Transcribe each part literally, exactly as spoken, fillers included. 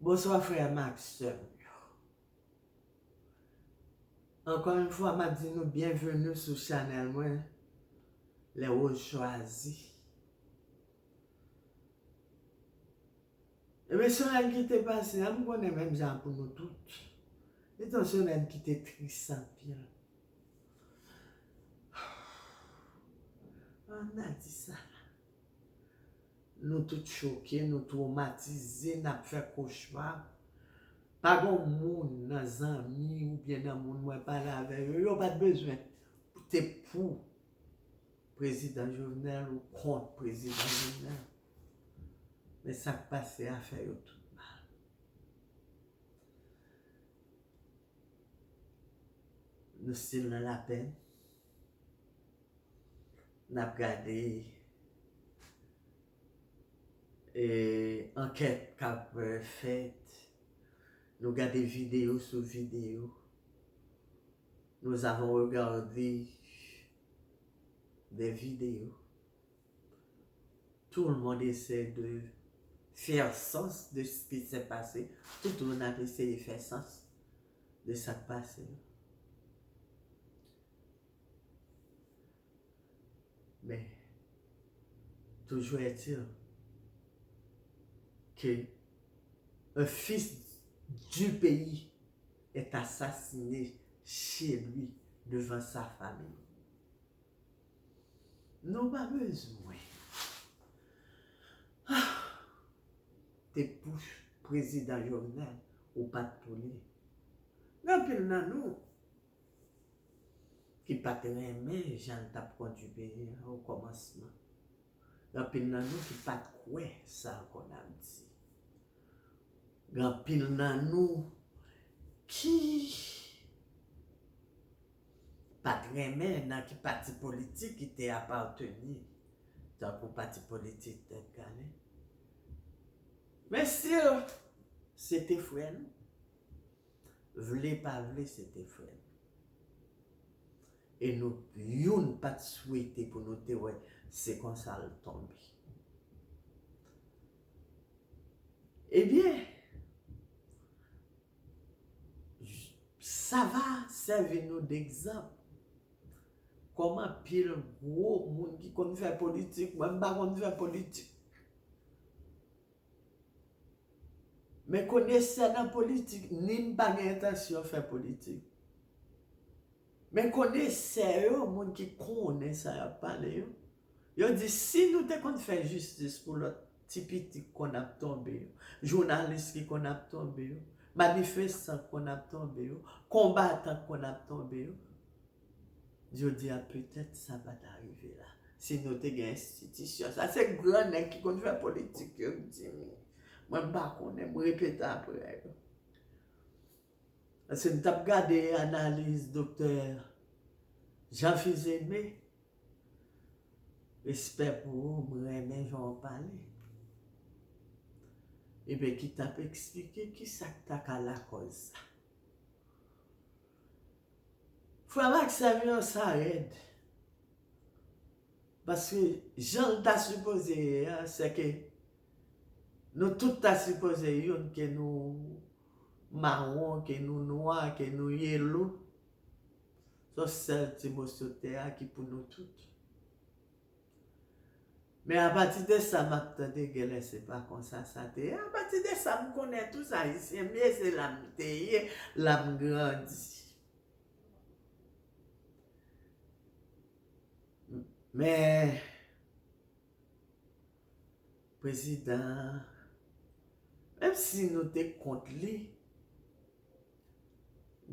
Bonswa frè m ak sè m yo. Ankò yon fwa, m ap di nou byenveni sou chanèl mwen, Les Roses Choisies. Ebyen, semèn ki te pase a, m konnen menm jan pou nou tout. Se te yon semèn ki te tris anpil. Ann a di sa. Nou tout choke, nou twomatize, n ap fè kochma. Pa gen moun nan zanmi oubyen nan moun mwen pale avè yo, yo pa t bezwen te pou prezidan Jovenel ou kont prezidan Jovenel. Men sa k pase a fè yo tout mal. Nou still nan lapenn. N ap gade, e, ankèt k ap, e, fèt. Nou gade videyo sou videyo. Nous avons regardé des vidéos. Tout le monde essaie de faire sens de ce qui s'est passé. Tout moun ap eseye fè sans de sa k pase. Mais, toujours est-il que un fils du pays est assassiné chez lui, devant sa famille. Nou pa bezwen te pou prezidan Jovenel ou pa t pou li. Gen anpil nan nou ki pa t renmen jan l t ap kondui peyi a o kòmansman. Gen anpil nan nou ki pa t kwè sa l konn ap di. Gen anpil nan nou ki pa t renmen nan ki pati politik ki te apateni, tankou pati politik Tèt Kale. Men si se te frè nou, vle pa vle, se te frè nou. E nou youn pa t swete pou nou te wè se konsa l tonbe. Ebyen, sa va sèvi nou degzanp. Kòm anpil gwo moun ki konn fè politik, mwen m pa konn fè politik. Men konesè nan politik, ni m pa gen entansyon fè politik. Men konesè yo, moun ki konnen sa y ap pale yo, yo di si nou te konn fè jistis pou lòt ti pitit k konn ap tonbe yo, jounalis ki konn ap tonbe yo, manifestan k konn ap tonbe yo, konbatan k konn ap tonbe yo, jodi a petèt sa pa ta rive la. Si nou te gen enstitisyon. Sa se gran nèg ki konn fè politik yo k di m. Mwen m pa konnen, m repete apre yo. Paske m t ap gade analiz doktè Jean Fils-Aimé, respè pou ou, m renmen jan w pale. Ebyen, ki t ap eksplike kisa k ta ka lakòz sa. Frè m ak sè m yo, sa rèd. Paske jan l ta sipoze ye a, se ke nou tout ta sipoze youn, ke nou mawon, ke nou nwa, ke nou yellow. Se yon sèl ti moso tè a ki pou nou tout. Men apati de sa, m ap tande genlè se pa konsa sa te ye. Apati de sa, m konnen tout Ayisyen m ye, se la m te ye, la m grandi. Men, prezidan an, menm si nou te kont li,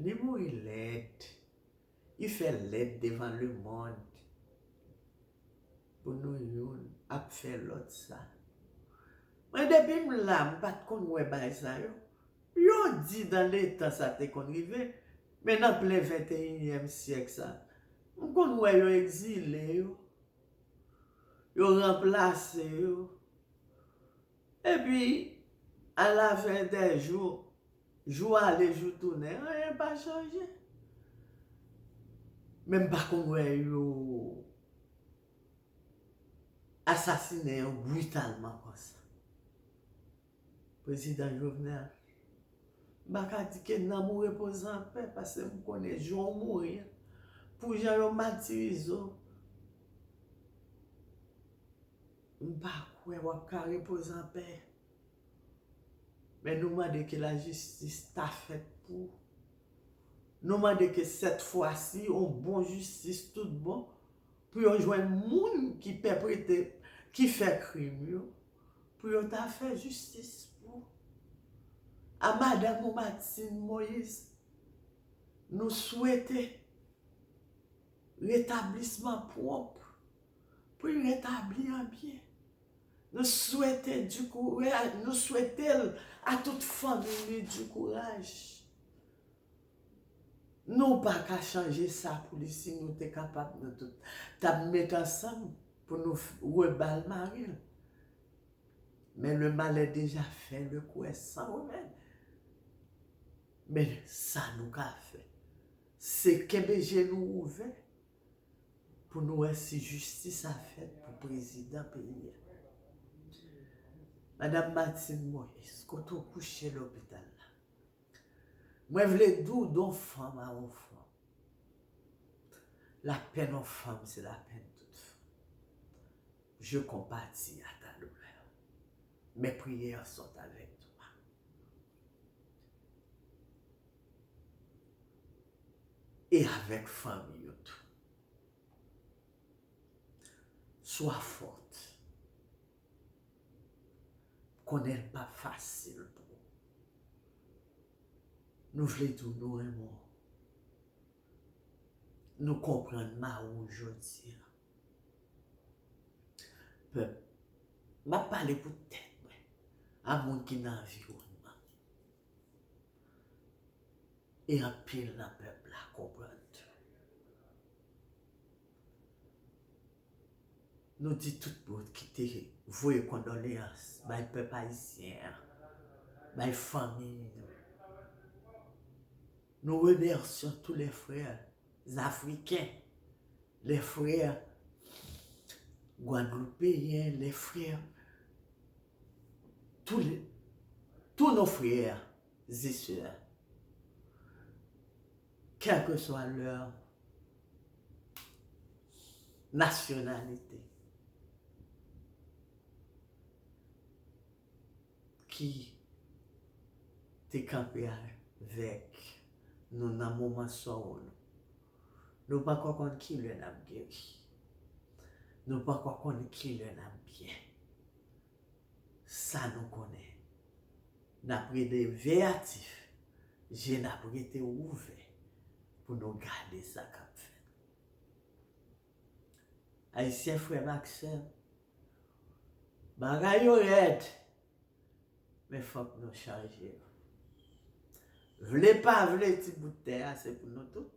li mouri lèd. Li fè lèd devan lemonn pou nou youn ap fè lòt sa. Mwen, depi m la, m pa t konn wè bagay sa yo. Yo di dan letan sa te konn rive, men nan plen venteyinyèm syèk sa, m konn wè yo egzile yo, yo ranplase yo. Epi, alafen dè jou, jou ale, jou tounen, anyen pa chanje. Men m pa konn wè yo asasinen yo britalman konsa. Prezidan Jovenel, M pa ka di ke nanm ou repoze anpè, paske m konnen jan w mouri an, pou jan yo matirize w, m pa kwè w ap ka repoze anpè. Men nou mande ke lajistis ta fèt pou ou. Nou mande ke sèt fwa si, yon bon jistis tout bon, pou yo jwenn moun ki pèprete, ki fè krim yo, pou yo ta fè jistis pou a madanm ou Martine Moïse. Nou swete retablisman pwòp, pou l retabli an byen. Nou swete di kouraj, nou swete l a tout fanmi li di kouraj. Nou pa ka chanje sa pou li si nou te kapab, nou tout t ap met ansanm pou nou f- reba l mari l. Men le mal est déjà fait, le coup est sans remède. Men sa nou ka fè, se kenbe je nou ouvè pou nou wè si jistis a fèt pou prezidan peyi a. Madanm Martine Moïse, kote w kouche lopital la, mwen vle di w, don fanm a yon fanm. La peine aux femmes, c'est la peine toute femme. Je compatis à ta douleur. Mes prières sont avec toi. E avèk fanmi yo tou. Sois forte. Konnen l p ap fasil pou ou. Nou vle di w nou renmen w. Nou konprann mari w jodi a. Pèp, m ap pale pou tèt mwen, a moun ki nan anviwònman m. E anpil nan pèp la konprann tou. Nou di tout moun ki te voye kondoleyans bay pèp ayisyen an, bay fanmi nou. Nous remercions tous les frères africains, les frères guadeloupéens, les frères, tous les, tous nos frères et sœurs, quelle que soit leur nationalité, ki te kanpe avèk nou nan moman sòwo nou. Nou poko konn kilè n ap geri. Nou poko konn kilè n ap byen. Sa nou konnen, n ap rete veyatif, je n ap rete ouvè pou nou gade sa k ap fèt. Ayisyen, frè m ak sè m, bagay yo rèd, men fòk nou chanje yo. Vle pa vle, ti bout tè a se pou nou tout.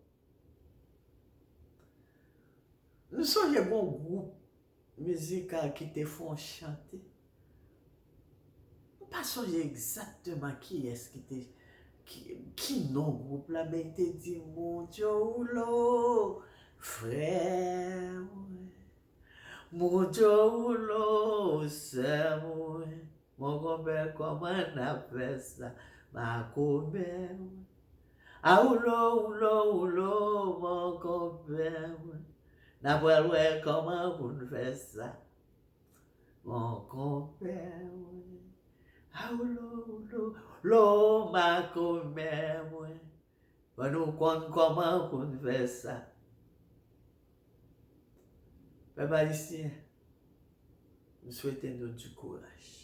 Nou sonje gon gwoup mizikal ki te fè yon chante. M pa sonje egzakteman kiyès ki te, ki, ki non gwoup la, men li te di, Mon Dye ou lo, frè mwen. Mon Dye ou lo, sè mwen. Mon konpè, kòman n ap fè sa? Makomè mwen. A ou lo, ou lo, ou lo, mon konpè mwen. N ap pral wè kòman pou n fè sa. Mon konpè mwen. A ou lo, ou lo, lo, makomè mwen. Fò nou konn kòman pou n fè sa. Pèp ayisyen, m swete nou di kouraj.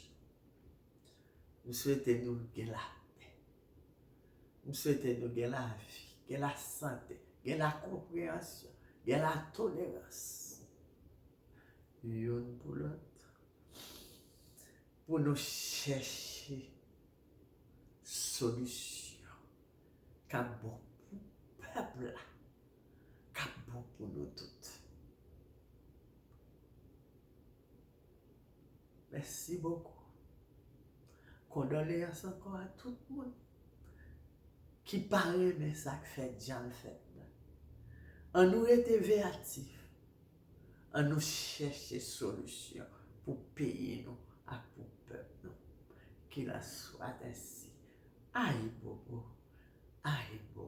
M swete nou gen lapè. M swete nou gen lavi, gen lasante, gen lakonpreyansyon, gen latolerans. Youn pou lòt. Pou nou chèche solisyon k ap bon pou pèp la, k ap bon pou nou tout. Mèsi bokou. Kondoleyans ankò a tout moun ki pa renmen sa k fèt jan l fèt la. Ann nou rete veyatif. Ann nou chèche solisyon pou peyi nou ak pou pèp nou. Qu'il en soit ainsi. Ay bobo. Ay bobo.